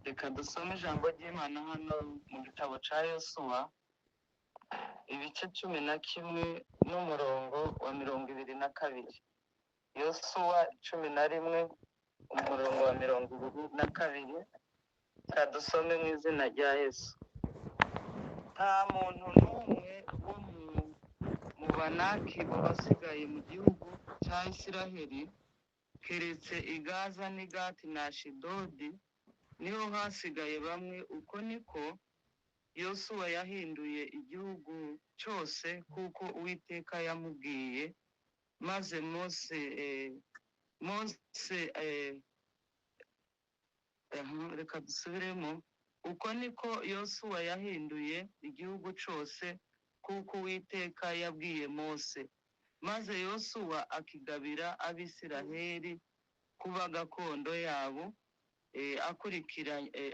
Reka dusome ijambo ry'Imana hano mu gitabo cya Yosuwa, ibice 11 n'umurongo wa 22. Yosuwa 11, umurongo wa 22. Reka dusome mu izina rya Yesu. Nta muntu n'umwe wo mu Banaki wasigaye mu gihugu cya Isiraheli, keretse i Gaza n'i Gati na Ashidodi, niho hasigaye bamwe. Uko niko Yosuwa yahinduye igihugu cyose kuko Uwiteka yamubwiye. Maze Mose, reka dusubiremo. Uko niko Yosuwa yahinduye igihugu cyose kuko Uwiteka yabwiye Mose, maze Yosuwa akigabira Abisiraheli kuba gakondo yabo,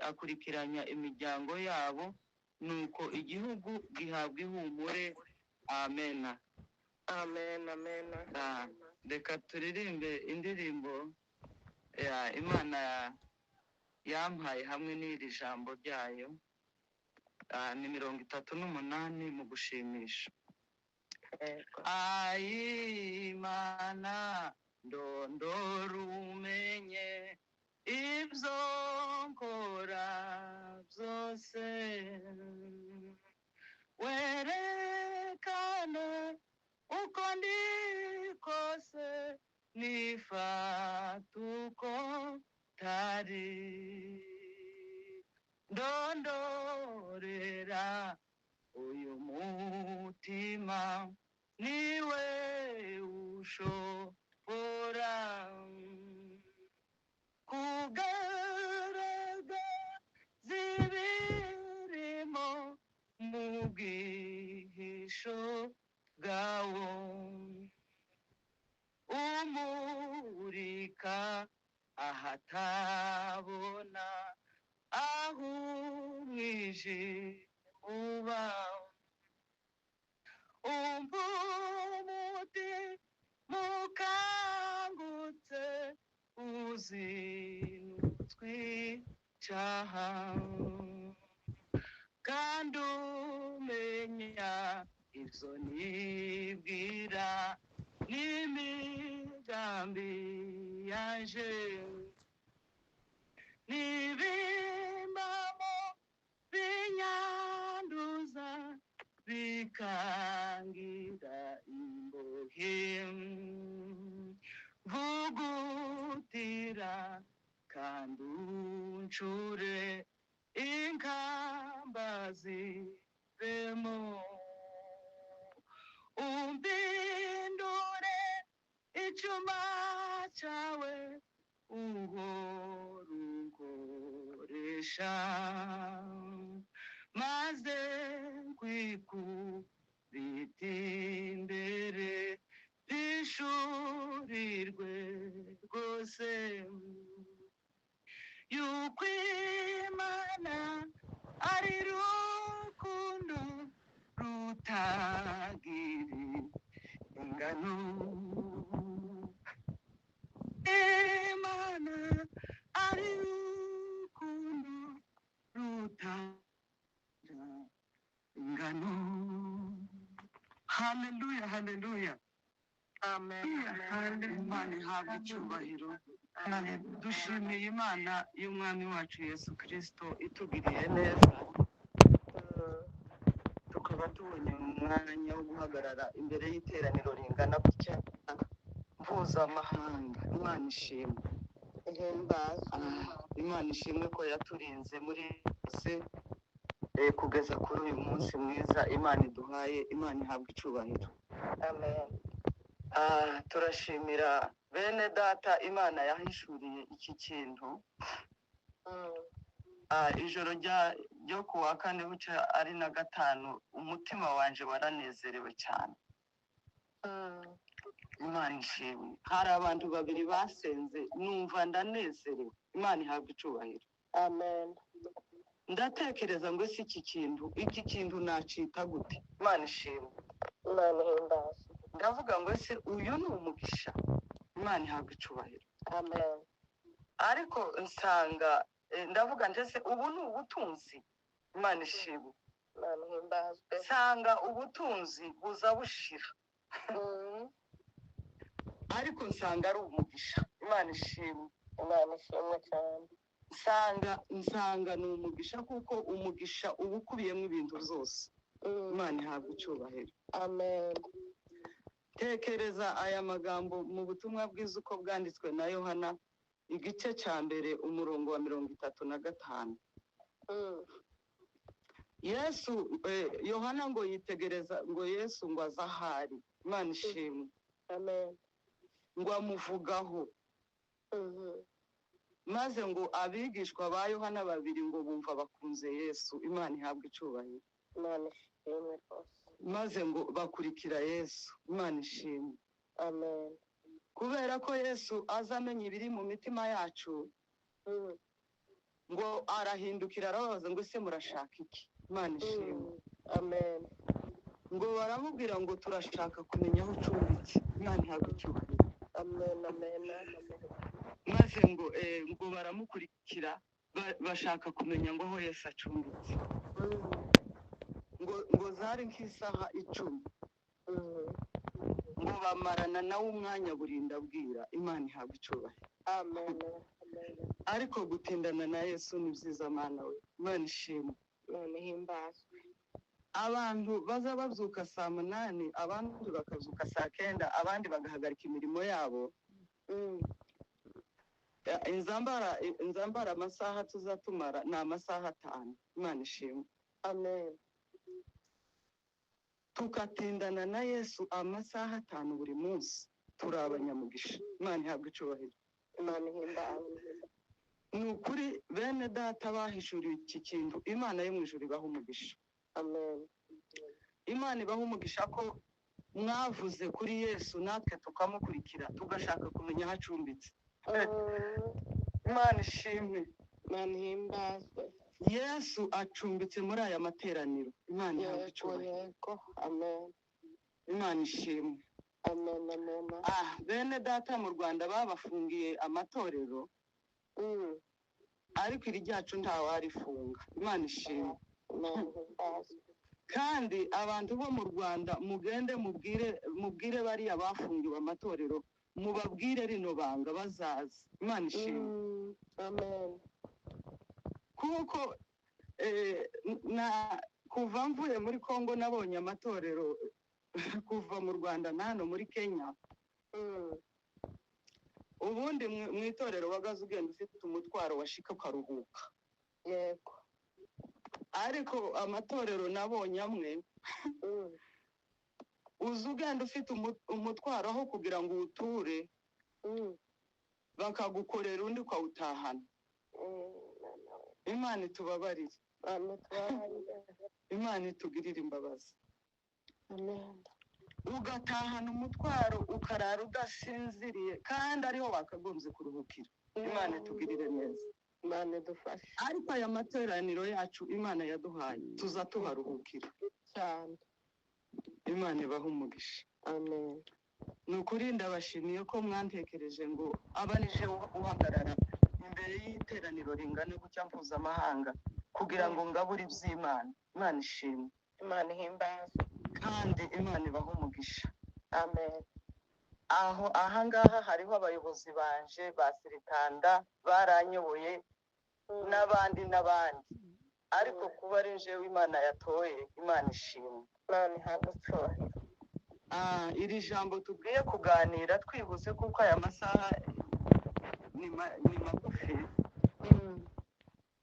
akurikiranya imiryango yabo. Nuko igihugu gihabwa ihumure. Amena. Amen, amen. Ah, reka turirimbe indirimbo ya Imana yampaye hamwe n'iri jambo ryayo. Ah, ni 38 mu gushimisha. Yego. Ayimana, ndondora umenye ibyo nkora byose, werekane uko ndi kose, nifata uko ntari. Ndondorera uyu mutima, niwe ushobora kugaragaza ibirimo mu bwihisho bwawo, umurika ahatabona, aho umwijima uba. Umva umutima ukangutse, uzinutswe icyaha, kandi umenya ibyo nibwira n'imigambi yaje. Nibimbamo binyanduza, bikangira imbohe, mvugutira kandi uncure inkamba zivemo, umpindure icyuma cyawe uhora unkoresha, maze nkwikubite imbere, rishurirwe rwose yuko Imana ari rukundo rutagira ingano. Imana ari rukundo rutagira ingano. Haleluya, haleluya! Amen, amen. Imana ihabwa icyubahiro. Dushimiye Imana y'Umwami wacu Yesu Kirisito itugiriye neza, tukaba tubonye umwanya wo guhagarara imbere y'iteraniro ringana gutya mpuzamahanga. Imana ishimwe. Ihimbaza. Ah, Imana ishimwe ko yaturinze muri byose, kugeza kuri uyu munsi mwiza Imana iduhaye. Imana ihabwa icyubahiro. Amen. Ah, turashimira bene data Imana yahishuriye iki kintu. Ah, ijoro ryo ku wa kane bucya ari na gatanu, umutima wanje waranezerewe cyane. Imana ishimwe. Hari abantu babiri basenze, numva ndanezerewe. Imana ihabwa icubahiro. Amen. Ndatekereza ngo ese iki kintu nacita gute? Imana ishimwe. Imana ihimbaza. Ndavuga ngo ese uyu ni umugisha? Imana ihabwa icubahiro. Amen. Ariko nsanga ndavuga ndetse ubu ni ubutunzi. Imana ishimwe. Imana ihimbazwe. Nsanga ubutunzi buza bushira, ariko nsanga ari umugisha. Imana ishimwe. Imana ishimwe cyane. Nsanga ni umugisha, kuko umugisha uba ukubiyemo ibintu byose. Imana ihabwa icyubahiro. Amen. Tekereza aya magambo mu butumwa bwiza uko bwanditswe na Yohana, igice cya 1, umurongo wa 35. Yesu, Yohana ngo yitegereza ngo Yesu ngo aze ahari. Imana ishimwe. Amen. Ngo amuvugaho, maze ngo abigishwa ba Yohana babiri ngo bumva bakunze Yesu. Imana ihabwa icyubahiro. Imana ishimwe rwose. Maze ngo bakurikira Yesu. Imana ishimwe. Amen. Kubera ko Yesu aza amenya ibiri mu mitima yacu, ngo arahindukira arababaza ngo: "Ese murashaka iki?" Imana ishimwe. Amen. Ngo baramubwira ngo: "Turashaka kumenya aho ucumbitse." Imana ihabwa icyubahiro. Amen, amen, amen. Maze ngo baramukurikira, bashaka kumenya ngo aho Yesu acumbitse. Ngo zari nk'isaha 10, ngo bamarana nawe umwanya burinda bwira. Imana ihabwa icyubahiro. Amen, amen. Ariko gutindana na Yesu ni byiza, Mana we. Imana ishimwe. Imana ihimbazwe. Abantu baza babyuka saa 8, abandi bakabyuka saa 9, abandi bagahagarika imirimo yabo. Inzambara amasaha tuzatumara ni amasaha 5. Imana ishimwe. Amen. Tukatindana na Yesu amasaha 5 buri munsi, turi abanyamugisha. Imana ihabwa icyubahiro. Imana ihimbazwe. Ni ukuri, bene data bahishuriwe iki kintu, Imana yo mu ijuru ibaha umugisha. Amen. Imana ibaha umugisha ko mwavuze kuri Yesu, natwe tukamukurikira, tugashaka kumenya aho acumbitse. Imana ishimwe. Imana ihimbazwe. Yesu acumbitse muri aya materaniro. Imana ihabwa icyubahiro. Yego, amen. Imana ishimwe. Amen, amen. Bene data mu Rwanda babafungiye amatorero, ariko iri ryacu ntawarifunga. Imana ishimwe. Imana ihimbazwe. Kandi abantu bo mu Rwanda, mugende mubwire bariya bafungiwe amatorero, mubabwire rino banga, bazaza. Imana ishimwe. Amen. Kuko na kuva mvuye muri Kongo nabonye amatorero, kuva mu Rwanda na hano muri Kenya. Ubundi mu itorero wagaze ugenda ufite umutwaro, washika ukaruhuka. Ariko amatorero nabonye amwe, uza ugenda ufite umutwaro, aho kugira ngo uwuture, bakagukorera undi ukawutahana. Imana itubabarire. Imana itubabarire. Imana itugirire imbabazi. Amen. Ugatahana umutwaro, ukarara udasinziriye, kandi ariho wakagombye kuruhukira. Imana itugirire neza. Imana idufashe. Ariko aya materaniro yacu Imana yaduhaye, tuza tuharuhukira cyane. Imana ibahe umugisha. Amen. Ni ukuri ndabashimiye ko mwantekereje ngo abanije uhagarara imbere y'iteraniro ringana gutya mpuzamahanga kugira ngo ngabure iby'Imana. Imana ishimwe. Imana ihimbazwe. Kandi Imana ibahe umugisha. Amen. Aho ahangaha hariho abayobozi banje ba Siritanda baranyoboye, n'abandi n'abandi, ariko kuba ari jewe Imana yatoye, Imana ishimwe. Imana ihabwe icyubahiro. Iri jambo tubwiye kuganira twihuse, kuko aya masaha ni magufi.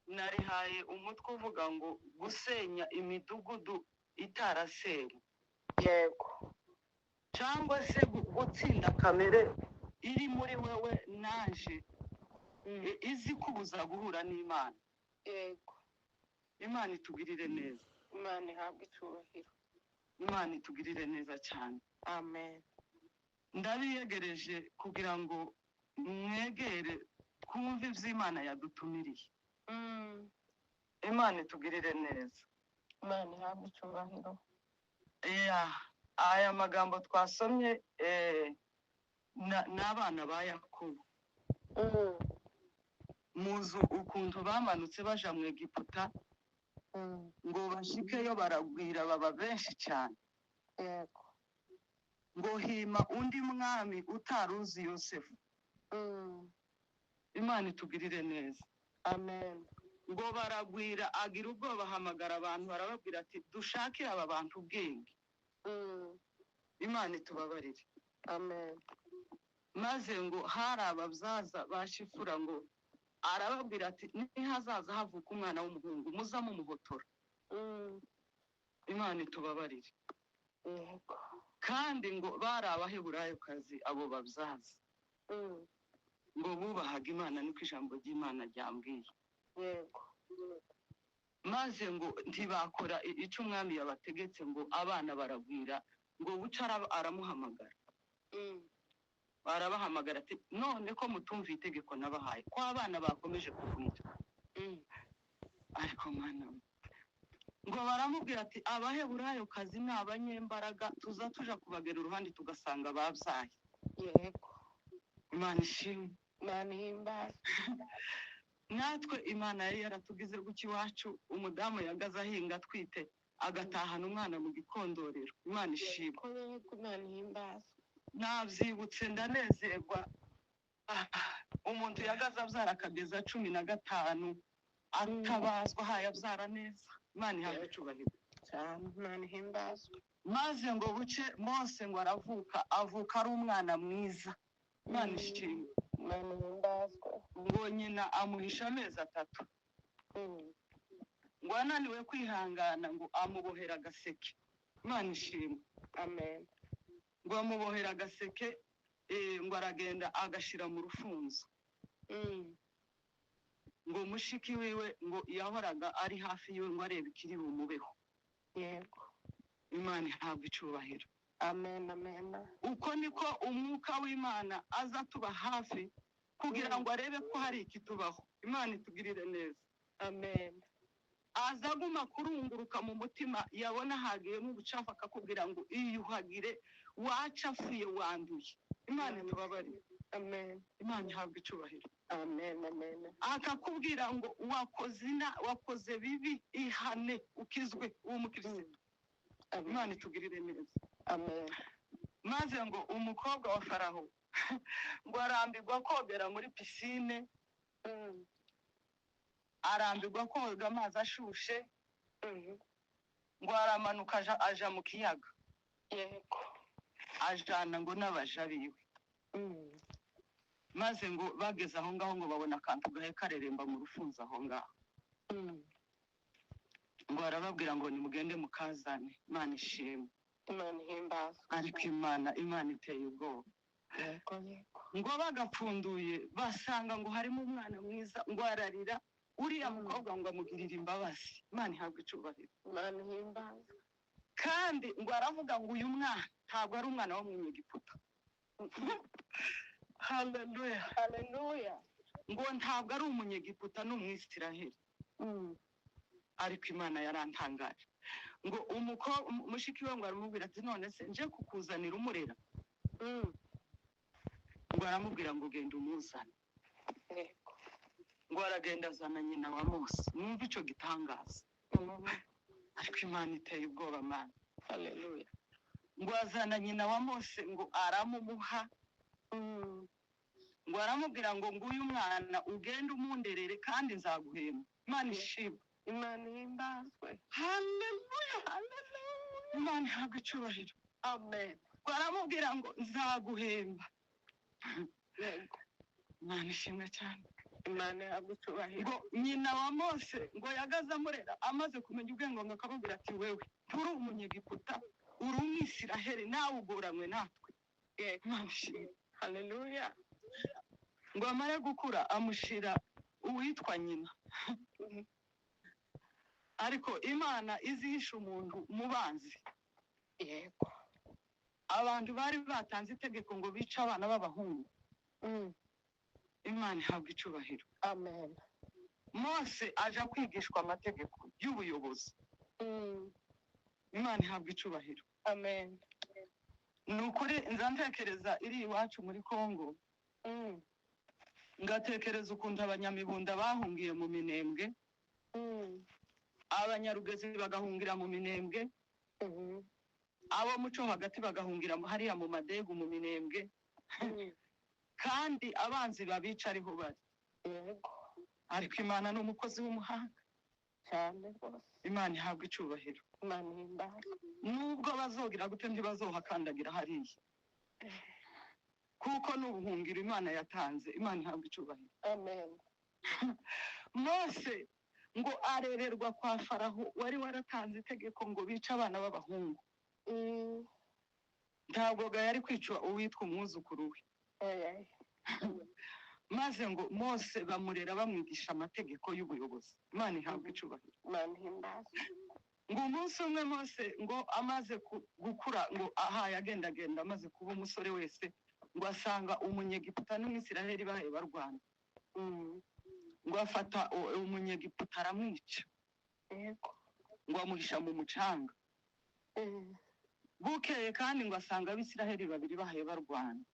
Narihaye umutwe uvuga ngo gusenya imidugudu itarasenywe, cyangwa se gutsinda kamere iri muri wewe naje, izi kubuza guhura n'Imana. Imana itugirire neza. Imana ihabwe icyubahiro. Imana itugirire neza cyane. Amen. Ndabiyegereje kugira ngo mwegere twumve iby'Imana yadutumiriye. Imana itugirire neza. Imana ihabwe icyubahiro. Aya magambo twasomye, n'abana ba Yakobo. Muzi ukuntu bamanutse baja mu Egiputa, ngo bashikeyo baragwira baba benshi cyane. Yego. Ngo hima undi mwami utaruzi Yosefu. Imana itugirire neza. Amen. Ngo baragwira, agira ubwoba, ahamagara abantu arababwira ati dushakire aba bantu ubwenge. Imana itubabarire. Amen. Maze ngo hari ababyaza ba Shifura, ngo arababwira ati nihazaza havuka umwana w'umuhungu muzamumuhotora. Imana itubabarire. Yego. Kandi ngo bari Abaheburayokazi abo babyaza, ngo bubahaga Imana, niko ijambo ry'Imana ryambwiye. Yego. Maze ngo ntibakora icyo umwami yabategetse, ngo abana baragwira, ngo buca aramuhamagara. Barabahamagara ati none ko mutumva itegeko nabahaye, ko abana bakomeje kugwira? Ariko mwana we, ngo baramubwira ati Abaheburayokazi ni abanyembaraga, tuza tuja kubagera uruhande tugasanga babyaye. Yego. Imana ishimwe. Imana ihimbazwe. Natwe Imana yari yaratugize gutya iwacu, umudamu yagaze ahinga atwite, agatahana umwana mu gikondorero. Imana ishimwe. Yego, yego, Imana ihimbazwe. Nabyibutse ndanezerwa. Umuntu yagaze abyara akageza 15 atabazwa, ahaye abyara neza. Imana ihabwe icyubahiro. Cyane, Imana ihimbazwe. Maze ngo buce Mose ngo aravuka, avuka ari umwana mwiza. Imana ishimwe. Imana ihimbazwe. Ngo nyina amuhisha amezi 3. Ngo ananiwe kwihangana, ngo amubohera agaseke. Imana ishimwe. Amen. Ngo amubohera agaseke, ngo aragenda agashira mu rufunzo. Ngo mushiki wiwe ngo yahoraga ari hafi yiwe, ngo arebe ikiri bumubeho. Yego. Imana ihabwa icyubahiro. Amen, amen. Uko niko umwuka w'Imana aza tuba hafi kugira ngo arebe ko hari ikitubaho. Imana itugirire neza. Amen. Aza aguma kurunguruka mu mutima, yabona hagiyemo ubucafu akakubwira ngo iyuhagire, wacafuye, wanduye. Imana itubabarire. Amen. Imana ihabwa icyubahiro. Amen, amen. Akakubwira ngo wakoze ina, wakoze bibi, ihane ukizwe uwo mukristo. Amen. Imana itugirire neza. Amen. Maze ngo umukobwa wa Faraho ngo arambirwa kogera muri pisine, arambirwa koga amazi ashushe, ngo aramanuka aja mu kiyaga. Yego. Ajana ngo n'abaja biwe. Maze ngo bageze aho ngaho ngo babona akantu gahe kareremba mu rufunzo aho ngaho. Ngo arababwira ngo nimugende mukazane. Imana ishimwe. Imana ihimbazwe. Ariko Imana iteye ubwoba. Yego, yego. Ngo bagapfunduye basanga ngo harimo umwana mwiza, ngo ararira. Uriya mukobwa ngo amugirire imbabazi. Imana ihabwe icyubahiro. Imana ihimbazwe. Kandi ngo aravuga ngo uyu mwana ntabwo ari umwana wo mu Egiputa. Haleluya. Haleluya. Ngo ntabwo ari umunyegiputa, ni umwisiraheli. Ariko Imana yarantangaje. Ngo mushiki we ngo aramubwira ati none se nje kukuzanira umurera. Ngo aramubwira ngo genda umuzane. Yego. Ngo aragenda azana nyina wa Mose. Mwumve ico gitangaza. Ariko Imana iteye ubwoba, Mana. Haleluya. Ngo azana nyina wa Mose, ngo aramumuha. Ngo aramubwira ngo nguyu mwana ugende umunderere kandi nzaguhemba. Imana ishimwe. Imana ihimbazwe. Haleluya. Haleluya. Imana ihabwe icyubahiro. Amen. Ngo aramubwira ngo nzaguhemba. Yego. Imana ishimwe cyane. Imana ihabwe icyubahiro. Ngo nyina wa Mose ngo yagaze amurera, amaze kumenya ubwenge ngo akamubwira ati wewe nturi umunyegiputa, uri umwisiraheli, nawe ugoranywe natwe. Yego. Imana ishimwe. Haleluya. Ngo amare gukura amushira uwitwa nyina. Ariko Imana izihisha umuntu mu banzi. Yego. Abantu bari batanze itegeko ngo bice abana b'abahungu. Imana ihabwa icyubahiro. Amen. Mose aja kwigishwa amategeko y'ubuyobozi. Imana ihabwa icyubahiro. Amen. Ni ukuri nza ntekereza iri iwacu muri Kongo. Ngatekereza ukuntu Abanyamibunda bahungiye mu Minembwe, Abanyarugezi bagahungira mu Minembwe, abo muco hagati bagahungira hariya mu Madegu mu Minembwe, kandi abanzi babica ariho bari. Yego. Ariko Imana ni umukozi w'umuhanga. Cyane rwose. Imana ihabwa icubahiro. Imana ihimbazwe. Nubwo bazogira gute, ntibazohakandagira hariya, kuko ni ubuhungiro Imana yatanze. Imana ihabwa icubahiro. Amen. Mose ngo arererwa kwa Faraho wari waratanze itegeko ngo bice abana b'abahungu. Ntabwo ga yari kwica uwitwa umwuzukuru we. Oya. Maze ngo Mose bamurera, bamwigisha amategeko y'ubuyobozi. Imana ihabwa icubahiro. Imana ihimbazwe. Ngo umunsi umwe Mose ngo amaze gukura, ngo ahaye agendagenda, amaze kuba umusore wese, ngo asanga Umunyegiputa n'Umwisiraheli bahaye barwana. Ngo afata Umunyegiputa aramwica. Yego. Ngo amuhisha mu mucanga. Bukeye kandi ngo asanga Abisiraheli babiri bahaye barwana.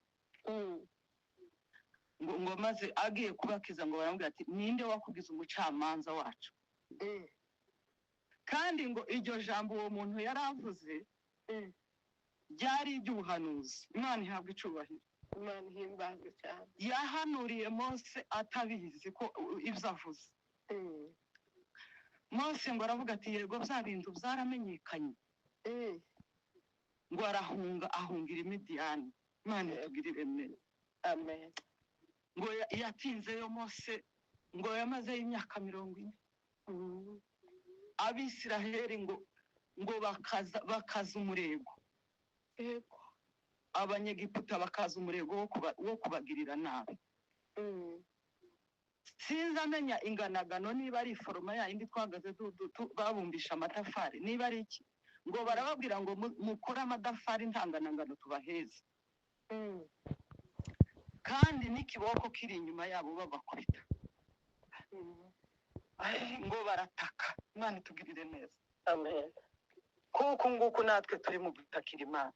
Ngo maze agiye kubakiza, ngo baramubwira ati: "Ninde wakugize umucamanza wacu?" Kandi ngo iryo jambo uwo muntu yari avuze ryari iry'ubuhanuzi. Imana ihabwa icubahiro. Imana ihimbazwe cyane. Yahanuriye Mose atabizi ko ibyo avuze. Mose ngo aravuga ati: "Yego, bya bintu byaramenyekanye." Ngo arahunga, ahungira Imidiyani. Imana itugirire neza. Amen. Ngo yatinzeyo Mose, ngo yamazeyo imyaka 40. Abisiraheli ngo bakaza umurego. Yego. Abanyegiputa bakaza umurego wo kubagirira nabi. Sinzi amenya inganagano, niba ari iforoma yayindi twahagaze babumbisha amatafari, niba ari iki. Ngo barababwira ngo mukore amatafari ntanganangano tubaheze. Kandi n'ikiboko kiri inyuma yabo babakubita. Ai, ngo barataka. Imana itugirire neza. Amen. Kuko nguku natwe turi mu gutakira Imana.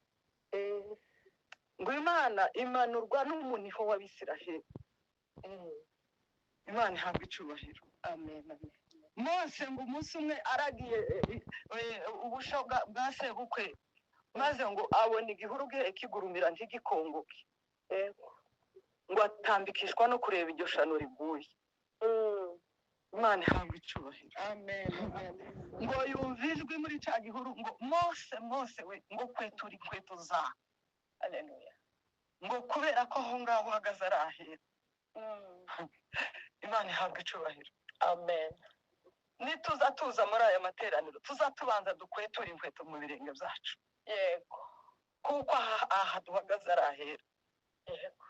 Ngo Imana imanurwa n'umuniho w'Abisiraheli. Imana ihabwa icubahiro. Amen, amen. Mose ngo umunsi umwe aragiye ubusho bwa sebukwe, maze ngo abona igihuru kigurumira ntigikongoke. Yego. Ngo atambikishwa no kureba iryo shano riguye. Imana ihabwa icubahiro. Amen, amen. Ngo yumva ijwi muri cya gihuru ngo: "Mose, Mose we, ngo kwetura inkweto zawe." Haleluya. Ngo kubera ko aho ngaho uhagaze ari ahera. Imana ihabwa icubahiro. Amen. Nituza tuza muri aya materaniro, tuza tubanza dukwetura inkweto mu birenge byacu. Yego. Kuko aha duhagaze ari ahera. Yego.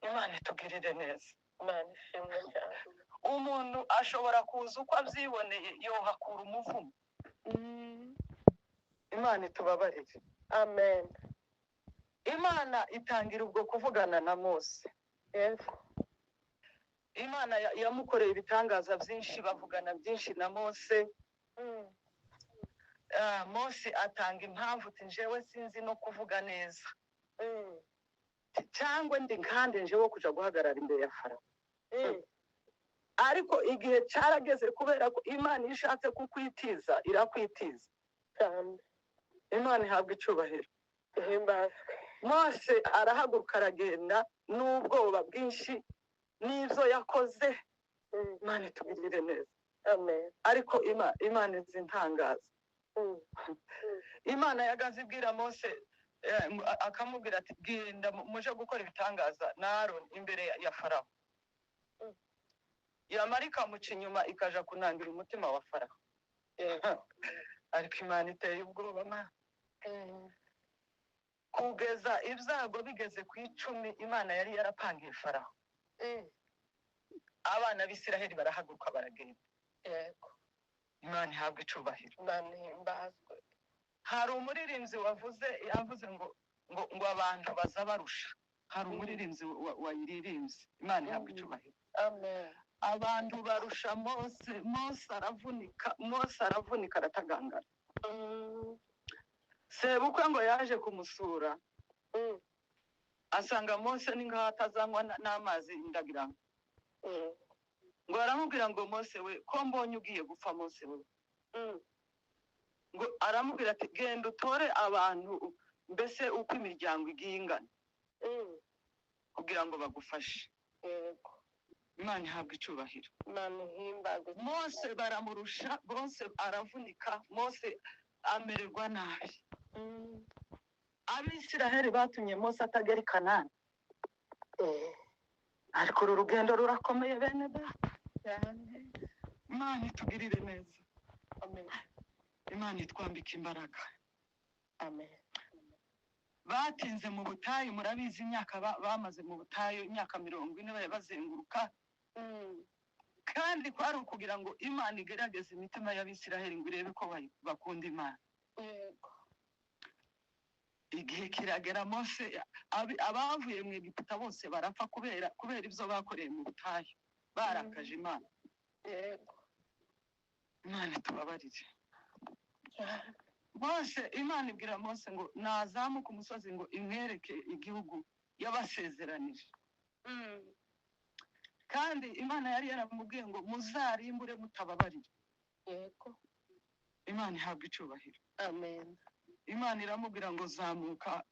Imana itugirire neza. Imana ishimwe cyane. Umuntu ashobora kuza uko abyiboneye, yohakura umuvumo. Imana itubabarire. Amen. Imana itangira ubwo kuvugana na Mose. Yego. Imana yamukoreye ibitangaza byinshi, bavugana byinshi na Mose. Ah, Mose atanga impamvu ati: "Njewe sinzi no kuvuga neza, cyangwa ndi nkande njewe kuja guhagarara imbere ya Farawo?" Ariko igihe cyarageze, kubera ko Imana iyo ishatse kukwitiza irakwitiza. Cyane. Imana ihabwa icubahiro. Ihimbazwe. Mose arahaguruka aragenda n'ubwoba bwinshi n'ibyo yakoze. Imana itugirire neza. Amen. Ariko Imana izi ntangaza. Imana yagaze ibwira Mose, akamubwira ati: "Genda muje gukora ibitangaza na Aroni imbere ya Farawo." Yamara ikamuca inyuma, ikaja kunangira umutima wa Farawo. Yego. Ariko Imana iteye ubwoba ma. Kugeza ibyago bigeze ku 10 Imana yari yarapangiye Farawo, abana b'Isiraheli barahaguruka baragenda. Yego. Imana ihabwa icubahiro. Imana ihimbazwe. Hari umuririmbyi wavuze, yavuze ngo abantu baza barusha. Hari umuririmbyi wayiririmbye. Imana ihabwa icubahiro. Amen. Abantu barusha Mose, Mose aravunika, Mose aravunika, aratagangara. Sebukwe ngo yaje kumusura, asanga Mose ni nkaho atazanywa n'amazi ndagira ngo. Ngo aramubwira ngo Mose we, ko mbonye ugiye gupfa Mose we. Ngo aramubwira ati genda utore abantu mbese uko imiryango igiye ingana kugira ngo bagufashe. Yego. Imana ihabwa icyubahiro. Imana ihimbazwe. Mose baramurusha, Mose aravunika, Mose amererwa nabi. Abisiraheli batumye Mose atagera i Kanani. Ariko uru rugendo rurakomeye bene data. Cyane. Imana itugirire neza. Amen. Imana itwambike imbaraga. Amen. Batinze mu butayu, murabizi imyaka bamaze mu butayu, imyaka 40 bazenguruka. Kandi kwari ukugira ngo Imana igerageze imitima y'Abisiraheli ngo irebe ko bakunda Imana. Yego. Igihe kiragera Mose abavuye mu Egiputa bose barapfa kubera ibyo bakoreye mu butayu, barakaje Imana. Yego. Imana itubabarire. Mose, Imana ibwira Mose ngo nazamuke umusozi ngo imwereke igihugu yabasezeranije. Kandi Imana yari yaramubwiye ngo muzarimbure mutababarira. Yego. Imana ihabwa icyubahiro. Amen. Imana iramubwira ngo zamuka,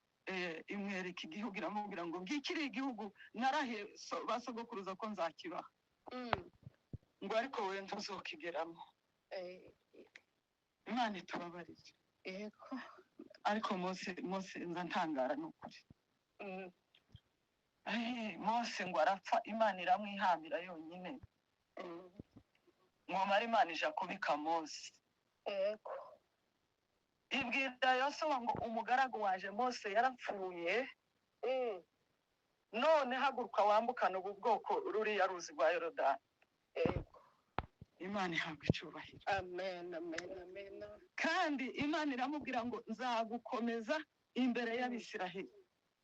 imwereka igihugu, iramubwira ngo ngikiri igihugu narahiye basogokuruza ko nzakibaha. Ngo ariko wowe ntuzokigeramo. Imana itubabarire. Yego. Ariko Mose nza ntangara n'ukuri. Mose ngo arapfa, Imana iramwihambira yonyine. Ngo mara Imana ija kubika Mose. Yego. Ibwira Yosuwa ngo umugaragu waje Mose yarapfuye. None haguruka wambukane ubu bwoko ruriya ruzi rwa Yorodani. Yego. Imana ihabwa icyubahiro. Amen, amen, amen. Kandi Imana iramubwira ngo nzagukomeza imbere y'Abisiraheli.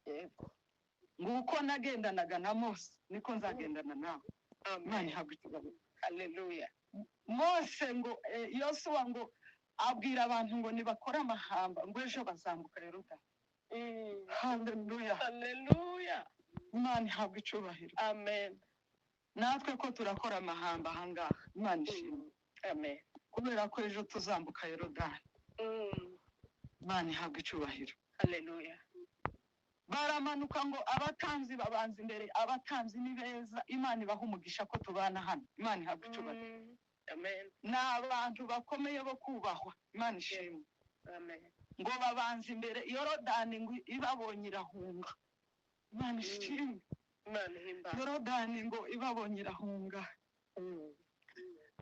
Yego. Nguko nagendanaga na Mose niko nzagendana nawe. Imana Amen. ihabwa icyubahiro. Hallelujah. Mose ngo Yosuwa ngo abwira abantu ngo nibakore amahamba ngo ejo bazambuka Yorodani. Hallelujah. Hallelujah. Imana ihabwa icyubahiro. Amen. Natwe ko turakora amahamba ahangaha, Imana ishimwe. Amen. Kubera ko ejo tuzambuka Yorodani. Imana ihabwa icyubahiro. Hallelujah. Baramanuka ngo abatanzi babanza imbere, abatanzi ni beza, Imana ibaha umugisha ko tubana hano. Imana ihabwa icyubahiro. Amen. Ni abantu bakomeye bo kubahwa. Imana ishimwe. Amen. Ngo babanza imbere, Yorodani ngo ibabonye irahunga. Imana ishimwe. Imana ihimbazwe. Yorodani ngo ibabonye irahunga.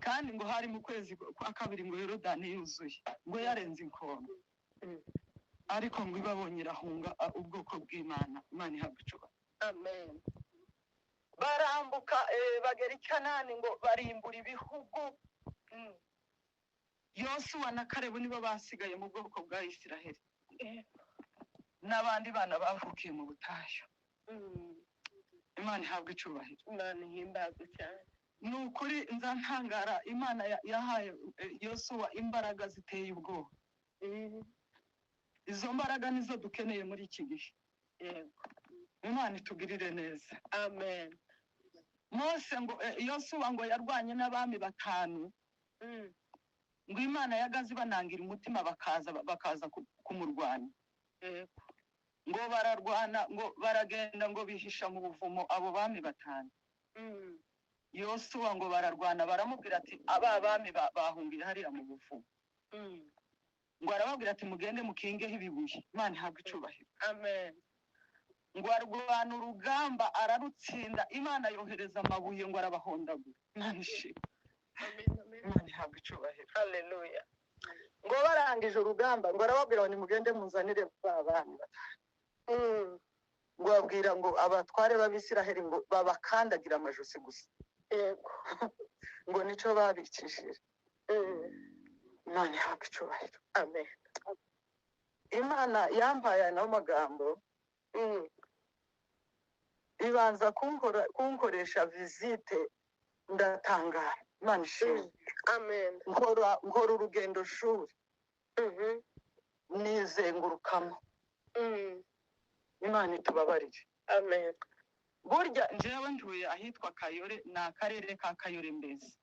Kandi ngo hari mu kwezi kwa kabiri ngo Yorodani yuzuye, ngo yarenze inkombe. Ariko ngo ibabonye irahunga ubwoko bw'Imana. Imana ihabwa icyubahiro. Amen. Barambuka bagera i Kanani ngo barimbura ibihugu. Yosuwa na Kalebu nibo basigaye mu bwoko bwa Isiraheli. N'abandi bana bavukiye mu butayu. Imana ihabwa icyubahiro. Imana ihimbazwe cyane. Ni ukuri nza ntangara, Imana yahaye Yosuwa imbaraga ziteye ubwoba. Izo mbaraga nizo dukeneye muri iki gihe. Yego. Imana itugirire neza. Amen. Mose ngo Yosuwa ngo yarwanye n'abami 5. Ngo Imana yagaze ibanangira umutima bakaza kumurwanya. Yego. Ngo bararwana, ngo baragenda ngo bihisha mu buvumo abo bami 5. Yosuwa ngo bararwana, baramubwira ati aba bami bahungiye hariya mu buvumo. Ngo arababwira ati mugende mukingeho ibibuye. Imana ihabwa icyubahiro. Amen. Ngo arwana urugamba ararutsinda, Imana yohereza amabuye ngo arabahondagura. Imana ishimwe. Amen, amen. Imana ihabwa icyubahiro. Hallelujah. Ngo barangije urugamba ngo arababwira ngo nimugende muzanire ba bami 5. Ngo babwira ngo abatware b'Abisiraheli ngo babakandagira amajosi gusa. Yego. Ngo nico babicishije. Imana ihabwa icyubahiro. Amen. Imana yampaye aya magambo. Ibanza kunkoresha visite, ndatangara. Imana ishimwe. Amen. Nkora urugendo shuri. Nizengurukamo. Imana itubabarire. Amen. Burya njyewe ntuye ahitwa Kayore, ni akarere ka Kayore mbese.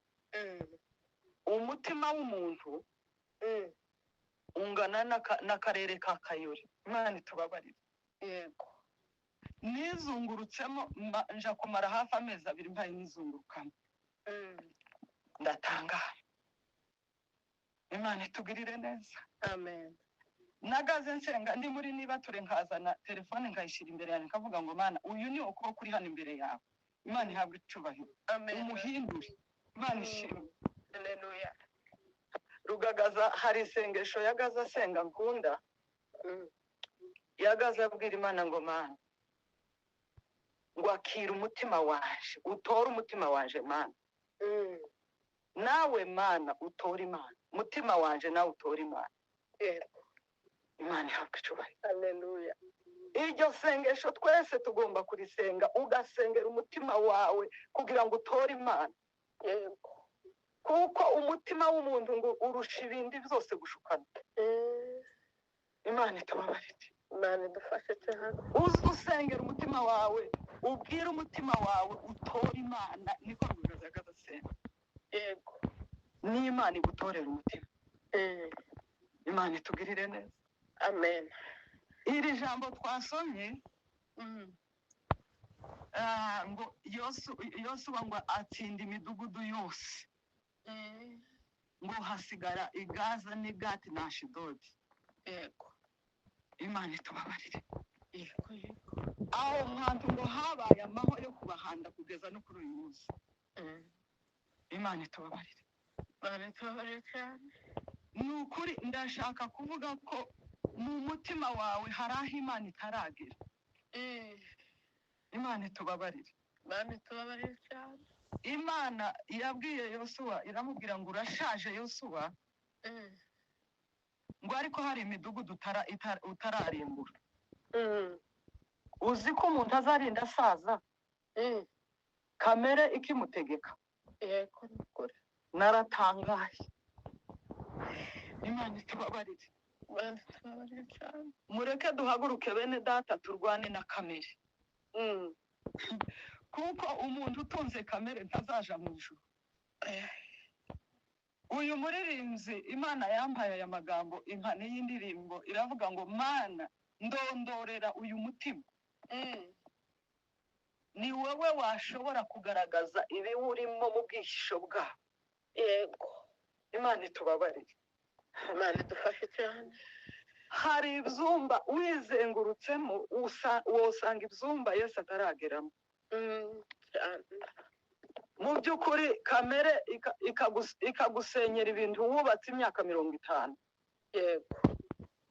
Umutima w'umuntu ungana n'akarere ka Kayore. Imana itubabarire. Yego. Nizungurutsemo nja kumara hafi amezi 2 mpaye nizungurukamo. Ndatangara. Imana itugirire neza. Amen. Nagaze nsenga ndi muri niba ture nkazana telefone nkayishyira imbere yanjye nkavuga ngo Mana uyu ni ukuboko kuri hano imbere yawe. Imana ihabwe icubahiro. Amen. Umuhindure. Imana ishimwe. Haleluya. Rugagaza hari isengesho yagaze asenga nkunda. Yagaze abwira Imana ngo Mana ngo akira umutima wanje, utore umutima wanje Mana. Nawe Mana utore Imana. Umutima wanje nawe utore Imana. Yego. Imana ihabwe icubahiro. Haleluya. Iryo sengesho twese tugomba kurisenga, ugasengera umutima wawe kugira ngo utore Imana. Yego. Kuko umutima w'umuntu ngo urusha ibindi byose gushukana. Imana itubabarire. Imana idufashe cyane. Uze usengera umutima wawe, ubwire umutima wawe utore Imana, niko Rugagaza asenga. Yego. N'Imana igutorera umutima. Imana itugirire neza. Amen. Iri jambo twasomye, ngo Yosuwa ngo atsinda imidugudu yose. Ngo hasigara i Gaza n'i Gati na Ashidodi. Yego. Imana itubabarire. Yego, yego. Aho hantu ngo habaye amahoro yo kubahanda kugeza no kuri uyu munsi. Imana itubabarire. Imana itubabarire cyane. Ni ukuri ndashaka kuvuga ko mu mutima wawe hari aho Imana itaragera. Imana itubabarire. Imana itubabarire cyane. Imana yabwiye Yosuwa iramubwira ngo urashaje Yosuwa, ngo ariko hari imidugudu utararimbura. Uzi ko umuntu azarinda asaza, kamere ikimutegeka. Yego, ni ukuri. Naratangaye. Imana itubabarire. Imana itubabarire cyane. Mureke duhaguruke bene data turwane na kamere. Kuko umuntu utunze kamere ntazaja mu ijuru. Uyu muririmbyi Imana yampaye aya magambo, impano y'indirimbo iravuga ngo Mana ndondorera uyu mutima. Ni wowe washobora kugaragaza ibiwurimo mu bwihisho bwawe. Yego. Imana itubabarire. Imana idufashe cyane. Hari ibyumba wizengurutsemo wosanga ibyumba Yesu atarageramo. Cyane. Mu by'ukuri kamere ikagusenyera ibintu wubatse imyaka 50. Yego.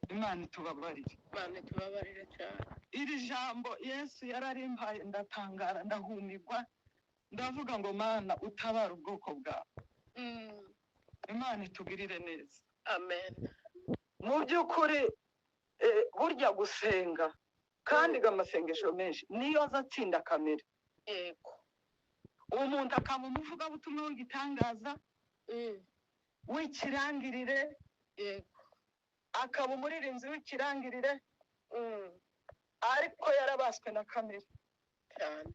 Imana itubabarire. Imana itubabarire cyane. Iri jambo Yesu yararimpaye ndatangara ndahumirwa ndavuga ngo Mana utabara ubwoko bwawe. Imana itugirire neza. Amen. Mu by'ukuri burya gusenga kandi amasengesho menshi niyo azatsinda kamere. Yego. Umuntu akaba umuvugabutumwa w'igitangaza, w'ikirangirire, Yego. akaba umuririmbyi w'ikirangirire, ariko yarabaswe na kamere. Cyane.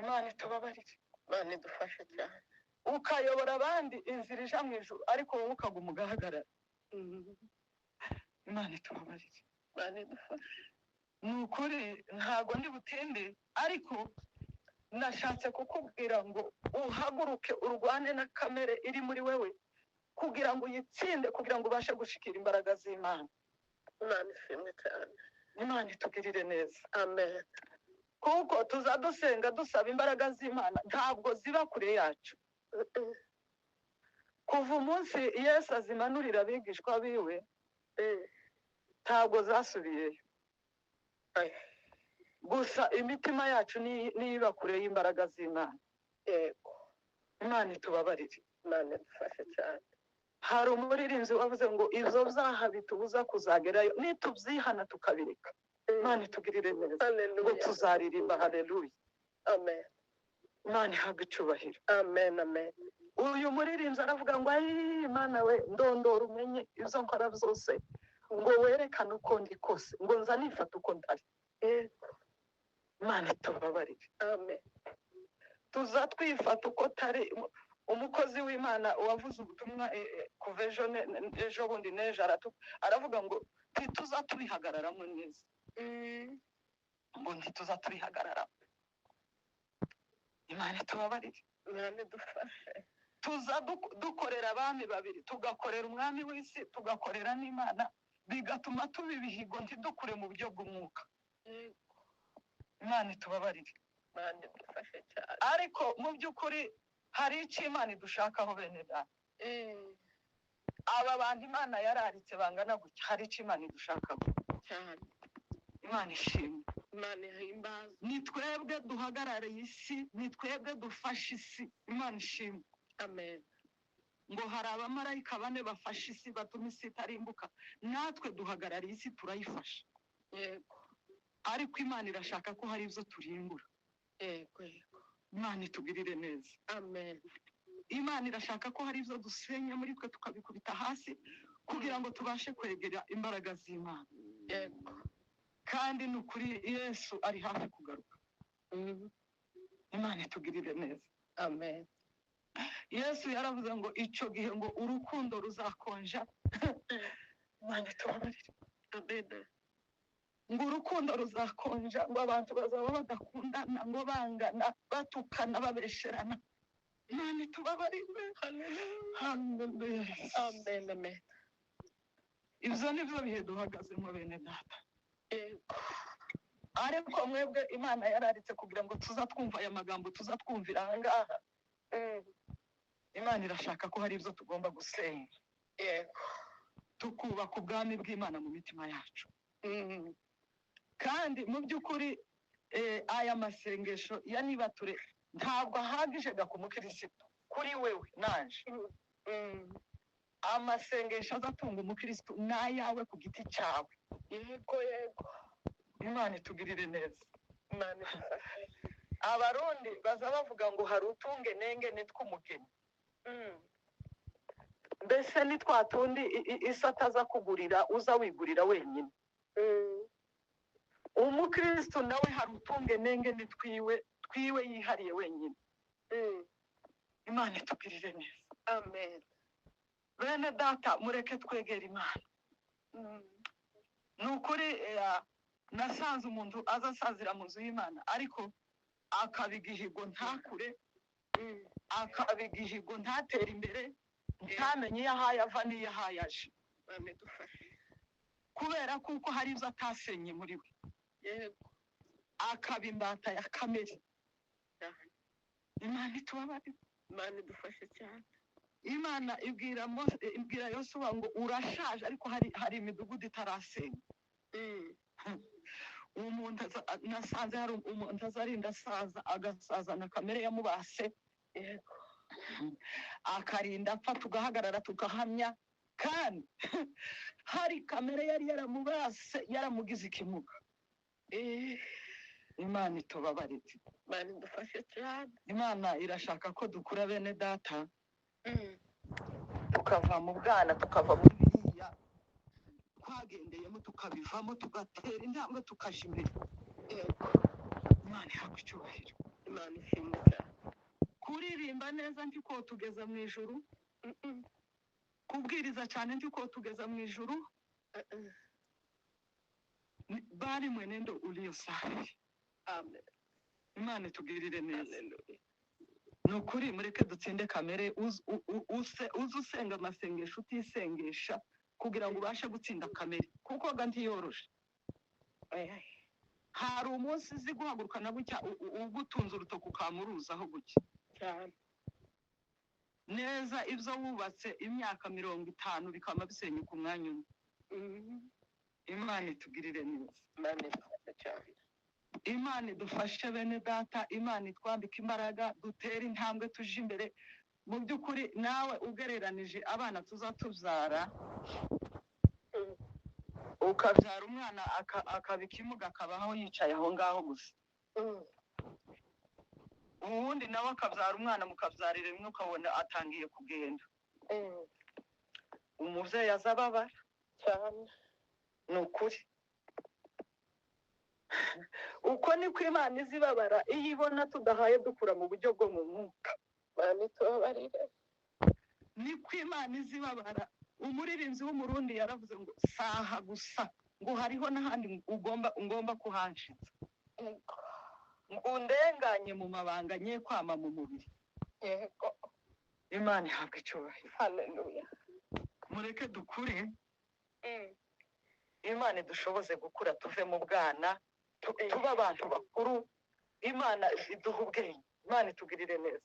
Imana itubabarire. Imana idufashe cyane. Ukayobora abandi inzira ija mu ijuru, ariko wowe ukaguma ugahagarara. Imana itubabarire. Imana idufashe. Ni ukuri ntago ndi butinde, ariko nashatse kukubwira ngo uhaguruke urwane na kamere iri muri wewe kugira ngo uyitsinde, kugira ngo ubashe gushikira imbaraga z'Imana. Imana ishimwe cyane. Imana itugirire neza. Amen. Kuko tuzadusenga dusaba imbaraga z'Imana, ntabwo ziba kure yacu. Kuva umunsi Yesu azimanurira abigishwa biwe, ntabwo zasubiyeyo. Gusa imitima yacu niba kure y'imbaraga z'Imana. Yego. Imana itubabarire. Imana idufashe cyane. Hari umuririmbyi wavuze ngo ibyo byaha bitubuza kuzagerayo nitubyihana tukabireka. Imana itugirire neza. Haleluya. Ngo tuzaririmba haleluya. Amen. Imana ihabwe icubahiro. Amen, amen. Uyu muririmbyi aravuga ngo ayi Imana we ndondora umenye ibyo nkora byose, ngo werekane uko ndi kose, ngo nza nifata uko ndari. Yego. Imana itubabarire. Amen. Tuza twifata uko tari. Umukozi w'Imana wavuze ubutumwa kuva ejo ejo bundi n'ejo aravuga ngo ntituza tubihagararamo neza, ngo ntituza tubihagararamo. Imana itubabarire. Imana idufashe. Tuza dukorera abami babiri, tugakorera umwami w'isi, tugakorera n'Imana, bigatuma tuba ibihigo, ntidukure mu buryo bw'umwuka. Imana itubabarire. Imana idufashe cyane. Ariko mu by'ukuri hari icyo Imana idushakaho, bene data. Aba bantu Imana yararitse bangana gutya, hari icyo Imana idushakaho. Cyane. Imana ishimwe. Imana ihimbaza. Ni twebwe duhagarariye isi, ni twebwe dufashe isi. Imana ishimwe. Amen. Ngo hari abamarayika bane bafashe isi, batuma isi itarimbuka. Natwe duhagarariye isi, turayifasha. Ariko Imana irashaka ko hari ibyo turimbura. Yego yego. Imana itugirire neza. Amen. Imana irashaka ko hari ibyo dusenya muri twe, tukabikubita hasi kugira ngo tubashe kwegera imbaraga z'Imana. Kandi ni ukuri Yesu ari hafi kugaruka. Imana itugirire neza. Amen. Yesu yaravuze ngo icyo gihe ngo urukundo ruzakonja. Imana itubabarire. Amen. Ngo urukundo ruzakonja, ngo abantu bazaba badakundana, ngo bangana, batukana, babesherana. Imana itubabarire. Hallelujah. Hallelujah. Amen. Amen. Ibyo ni byo bihe duhagazemo, bene data. Ariko mwebwe Imana yararitse kugira ngo tuza twumva aya magambo, tuza twumvira aha ngaha. Imana irashaka ko hari ibyo tugomba gusenya, tukubaka ubwami bw'Imana mu mitima yacu. Kandi mu by'ukuri aya masengesho ya nibature ntabwo ahagije ku mukirisitu, kuri wewe nanje. Amasengesho azatunga umukirisitu ni ayawe ku giti cyawe. Yego yego. Imana itugirire neza. Imana idufashe. Abarundi baza bavuga ngo hari utunge nenge tw'umugeni. Mbese ni twa tundi isi ataza kugurira, uza wigurira wenyine. Umukristo nawe hari utunge nenge twiwe yihariye wenyine. Imana itugirire neza. Amen. Bene data, mureke twegera Imana. Ni ukuri nasanze umuntu aza asazira mu nzu y'Imana, ariko akaba igihigo ntakure, akaba igihigo ntatere imbere, ntamenye iyo ahaye ava n'iyo ahaye aje. Imana idufashe. Kubera kuko hari ibyo atasenye muri we. Akaba imbata ya kamere. Imana itubabarire. Imana idufashe cyane. Imana ibwira Mose, ibwira Yosuwa ngo urashaje, ariko hari imidugudu itarasenya. Umuntu nasanze hari umuntu azarinda asaza, agasazana kamere yamubase. Akarinda apfa, tugahagarara tugahamya, kandi hari kamere yari yaramubase, yaramugize ikimuga. Imana itubabarire. Imana idufashe cyane. Imana irashaka ko dukura, bene data, tukava mu bwana, tukava mu biriya twagendeyemo, tukabivamo, tugatera intambwe, tukaja imbere. Imana ihabwa icyubahiro. Imana ishimwe cyane. Kuririmba neza ntikotugeza mu ijuru, kubwiriza cyane ntikotugeza mu ijuru, bari mwenendo ulio safi. Amen. Imana itugirire neza. Hallelujah. Ni ukuri mureke dutsinde kamere. Uze usenga amasengesho utisengesha kugira ngo ubashe gutsinda kamere, kuko ga ntiyoroshe. Hari umunsi uzi guhaguruka na gutya, ugutunze urutoki ukamuruzaho gutya Cyane. neza, ibyo wubatse imyaka 50 bikaba bisenyuka umwanya umwe. Imana itugirire neza. Imana idufashe cyane. Imana idufashe, bene data. Imana itwambike imbaraga, dutere intambwe tuje imbere. Mu by'ukuri nawe ugereranije abana tuzatubyara, ukabyara umwana akaba ikimuga, akabaho yicaye aho ngaho gusa, uwundi nawe akabyara umwana, mukabyarira rimwe, ukabona atangiye kugenda, umubyeyi aza ababara Cyane. Ni ukuri. Uko niko Imana izibabara iyo ibona tudahaye dukura mu buryo bwo mu mwuka. Imana itubabarire. Niko Imana izibabara. Umuririmbyi w'Umurundi yaravuze ngo saha gusa, ngo hariho n'ahandi ugomba ngomba kuhanshitsa, Yego. ngo undenganye mu mabanga nye kwama mu mubiri. Yego. Imana ihabwa icyubahiro. Haleluya. Mureke dukure, Imana idushoboze gukura, tuve mu bwana, tube abantu bakuru. Imana iduha ubwenge, Imana itugirire neza.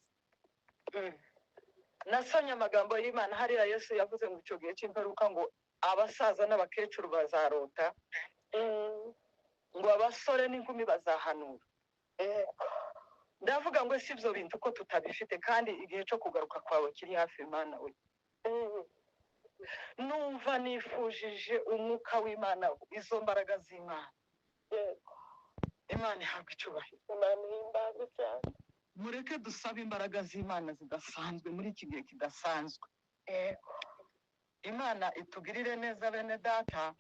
Nasomye amagambo y'Imana hariya Yesu yavuze ngo icyo gihe cy'imperuka ngo abasaza n'abakecuru bazarota, ngo abasore n'inkumi bazahanura. Yego. Ndavuga ngo si ibyo bintu ko tutabifite, kandi igihe cyo kugaruka kwawe kiri hafi, Imana we. Numva nifujije umwuka w'Imana, izo mbaraga z'Imana. Yego. Imana ihabwa icyubahiro. Imana ihimbazwe cyane. Mureke dusabe imbaraga z'Imana zidasanzwe muri iki gihe kidasanzwe. Yego. Imana itugirire neza, bene data.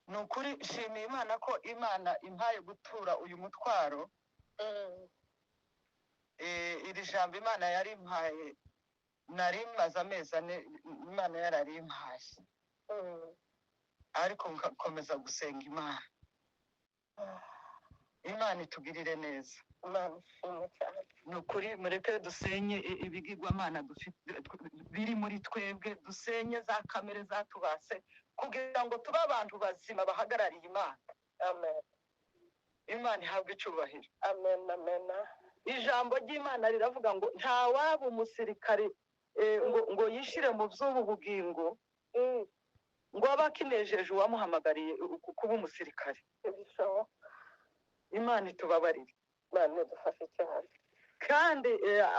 Ni ukuri nshimiye Imana ko Imana impaye gutura uyu mutwaro. Iri jambo Imana yarimpaye, nari maze amezi 4 Imana yararimpaye, ariko nkakomeza gusenga Imana. Imana itugirire neza. Imana ishimwe cyane. Ni ukuri mureke dusenye ibigirwamana dufite biri muri twebwe, dusenye za kamere zatubase, kugira ngo tube abantu bazima bahagarariye Imana. Amen. Imana ihabwe icyubahiro. Amen, amen. Ijambo ry'Imana riravuga ngo ntawaba umusirikare ngo yishire mu by'ubu bugingo, ngo abe akinejeje uwamuhamagariye kuba umusirikare. Ibishoboka. Imana itubabarire. Imana idufashe cyane. Kandi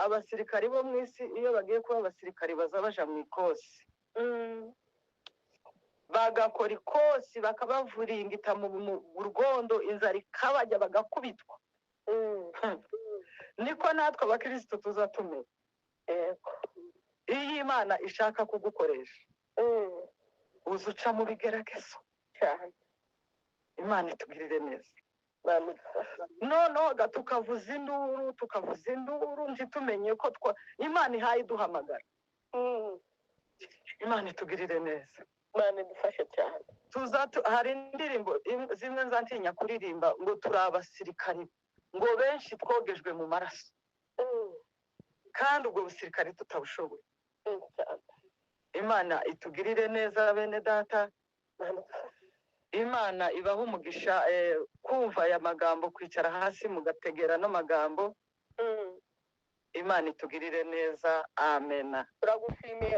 abasirikari bo mu isi iyo bagiye kuba abasirikari baza baja mu ikosi, bagakora ikosi, bakabavuringita mu rwondo, inzara ikabajya, bagakubitwa. Niko natwe abakirisitu tuza tumera. Yego. Iyo Imana ishaka kugukoresha, uza uca mu bigeragezo cyane. Imana itugirire neza. Imana idufashe. Noneho tukavuza induru, tukavuza induru, ntitumenye ko Imana ihaye iduhamagara. Imana itugirire neza. Imana idufashe cyane. Hari indirimbo zimwe nzantinya kuririmba ngo turi abasirikari, ngo benshi twogejwe mu maraso, kandi ubwo busirikari tutabushoboye. Cyane. Imana itugirire neza, bene data. Imana idufashe. Imana ibaha umugisha kumva aya magambo, kwicara hasi mugategera no magambo. Imana itugirire neza. Amena. Turagushimiye.